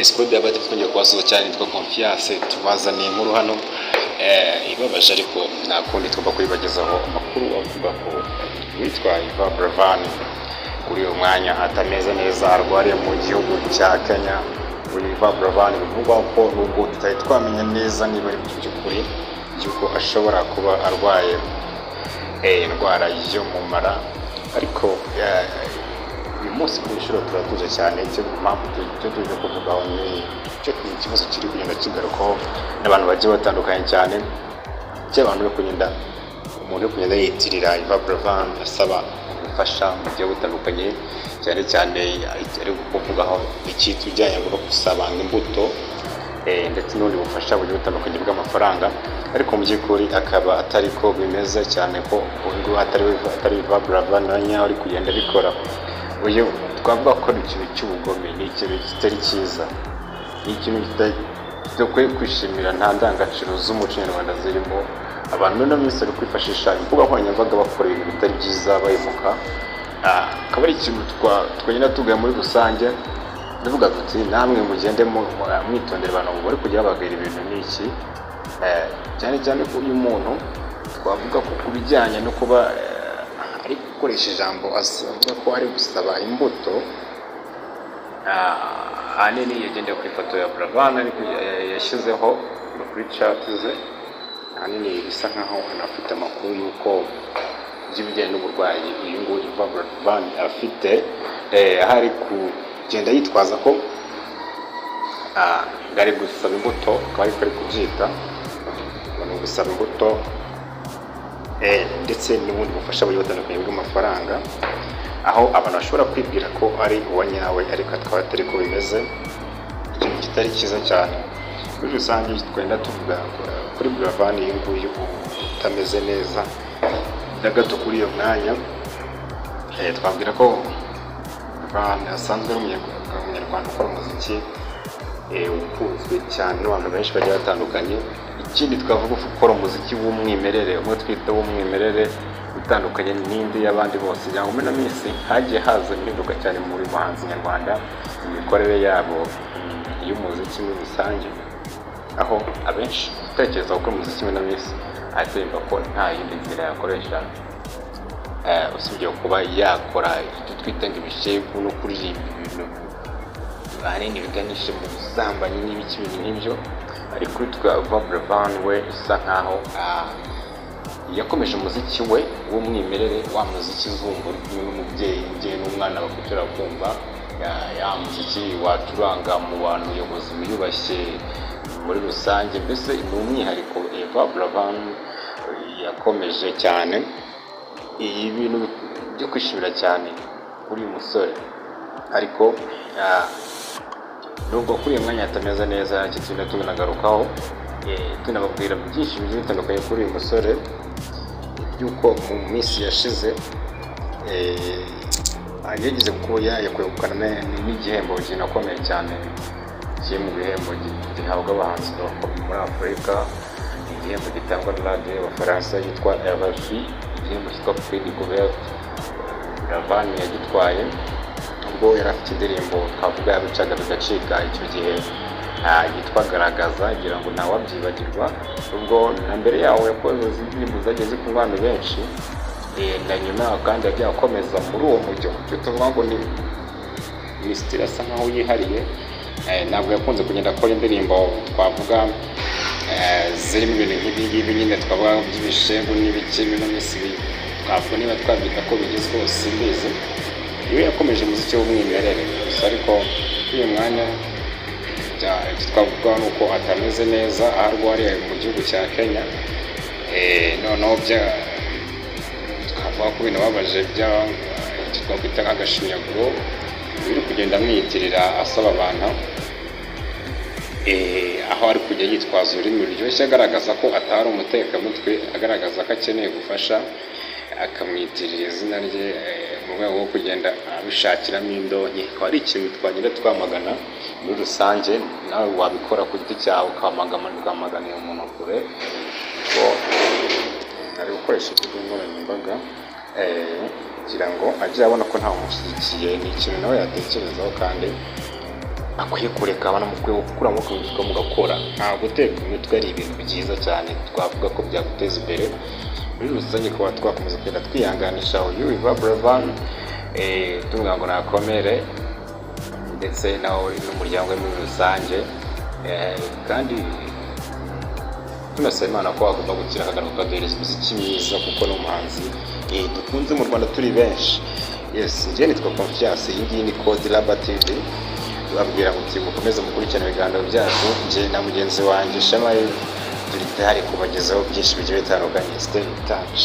Yes, kuri Diabate twongeye kubasuhuza cyane, nitwa Confiance. Tubazaniye inkuru hano ibabaje, ariko nta kundi, tugomba kuyibagezaho. Amakuru avuga ko witwa Yvan Buravan kuri uyu mwanya atameze neza, arwariye mu gihugu cya Kenya. Uyu Yvan Buravan bivugwa ko, nubwo tutari twamenya neza niba ari by'ukuri, yuko ashobora kuba arwaye indwara yo mu mara, ariko uyu munsi ku inshuro turatuje cyane. Icyo mpamvu icyo tuje kuvugaho ni icyo, ni ikibazo kiri kugenda kigarukwaho n'abantu bagiye batandukanye cyane, cy'abantu bari kugenda, umuntu uri kugenda yitirira Yvan Buravan asaba ubufasha mu buryo butandukanye, cyane cyane ari kuvugaho ikintu ujyanye no gusaba imbuto ndetse n'ubundi bufasha bugiye butandukanye bw'amafaranga, ariko mu by'ukuri akaba atari ko bimeze, cyane ko uyu nguyu atari Yvan Buravan na nyawe ari kugenda abikora. Uyu twavuga ko ari ikintu cy'ubugome, ni ikintu kitari cyiza, ni ikintu tudakwiye kwishimira, nta ndangagaciro z'umuco nyarwanda zirimo. Abantu muri ino minsi bari kwifashisha imbuga nkoranyambaga bakora ibintu bitari byiza, bahemuka. Akaba ari ikintu twagenda tugaye muri rusange, tuvuga tuti namwe mugende mwitondera abantu bari kujya bababwira ibintu n'iki. Cyane cyane ko uyu muntu twavuga ko ku bijyanye no kuba ari gukoresha ijambo avuga ko ari gusaba imbuto, ahanini yagendeye ku ifoto ya Buravan ariko yashyizeho kuri chat ze, ahanini bisa nkaho anafite amakuru y'uko by'ibijyanye n'uburwayi uyu nguyu Yvan Buravan afite, aho ari kugenda yitwaza ko ngo ari gusaba imbuto, akaba ariko ari kubyita ngo ni ugusaba imbuto ndetse n'ubundi bufasha bugiye butandukanye bw'amafaranga, aho abantu bashobora kwibwira ko ari uwa nyawe, ariko akaba atari ko bimeze, ikintu kitari cyiza cyane. Muri rusange twenda tuvuga kuri Buravan uyu nguyu utameze neza na gato kuri iyo mwanya. Twabwira ko Buravan asanzwe ari umunyarwanda ukora umuziki ukunzwe cyane n'abantu benshi bagiye batandukanye. Ikindi twavuga, ukora umuziki w'umwimerere, umwe twita w'umwimerere, utandukanye n'indi y'abandi bose. Cyangwa muri ino minsi hagiye haza impinduka cyane muri muhanzi nyarwanda, imikorere yabo y'umuziki muri rusange, aho abenshi gutekereza gukora umuziki muri ino minsi ahita yumva ko nta yindi nzira yakoresha usibye kuba yakora icyo twita ngo ibishegu no kuririmba ibintu ahanini biganisha mu busambanyi n'ibiki, ibintu nk'ibyo. Ariko witwa Buravan we isa nkaho yakomeje umuziki we w'umwimerere, wa muziki uzumva uri kumwe n'umubyeyi, umubyeyi n'umwana bakwicara kumva, ya muziki wacuranga mu bantu ubuyobozi biyubashye muri rusange. Mbese ni umwihariko Yvan Buravan yakomeje cyane. Iyi bintu byo kwishimira cyane kuri uyu musore, ariko nubwo kuri uyu mwanya atameze neza, icyo tugenda tunagarukaho, tunababwira byinshi bigiye bitandukanye kuri uyu musore, by'uko mu minsi yashize yageze kuba yakwegukana n'igihembo kinakomeye cyane, kiri mu bihembo gihabwa abahanzi muri Afurika, igihembo gitangwa na radiyo y'Abafaransa yitwa RFI, igihembo cyitwa Prix Découverte. Buravan yagitwaye ubwo yari afite indirimbo twavuga yabicaga bigacika icyo gihe yitwa Garagaza, ngira ngo ntawabyibagirwa. Ubwo na mbere yaho yakoze indirimbo zagiye zikundwa n'abantu benshi, na nyuma yaho kandi yagiye akomeza muri uwo mujyo. Icyo tuvuga ngo ni style asa nkaho yihariye. Ntabwo yakunze kugenda akora indirimbo twavuga zirimo ibintu nk'ibi ngibi nyine twavuga by'ibishegu n'ibiki bino minsi twavuga niba twabyita ko bigezweho, simbizi. Iyo yakomeje umuziki w'umwimerere gusa, ariko kuri uyu mwanya icyo twavuga ni uko atameze neza, aho arwariye mu gihugu cya Kenya. Noneho twavuga ko binababaje bya icyo twakwita nk'agashinyaguro biri kugenda amwiyitirira asaba abantu, aho ari kujya yitwaza ururimi ruryoshye agaragaza ko atari umutekamutwe, agaragaza ko akeneye gufasha, akamwitirira izina rye mu rwego rwo kugenda abishakiramo indonke. Akaba ari ikintu twagenda twamagana muri rusange. Nawe wabikora ku giti cyawe, ukamagana uyu muntu kure ko ari gukoresha imbuga nkoranyambaga kugira ngo ajye abona ko ntawe umushyigikiye. Ni ikintu nawe yatekerezaho kandi. Akwiye kureka abantu, mukwiye gukura amaboko mu mifuka mugakora. Nta guteka imitwe, ari ibintu byiza cyane twavuga ko byaguteza imbere muri rusange. Kuba twakomeza kugenda twihanganisha uyu Yvan Buravan, tuvuga ngo nakomere, ndetse nawe n'umuryango we muri rusange, kandi tunasaba Imana ko agomba gukira, akagaruka akaduhereza umuziki mwiza, kuko ni umuhanzi dukunze mu Rwanda turi benshi. Yes, njye nitwa Confiance, iyi ngiyi ni Code Laba TV. Babwira muti mukomeze mukurikirane ibiganiro byacu. Njye na mugenzi wanjye Shema Yves turi tayari kubagezaho byinshi bigiye bitandukanye. Stay in touch.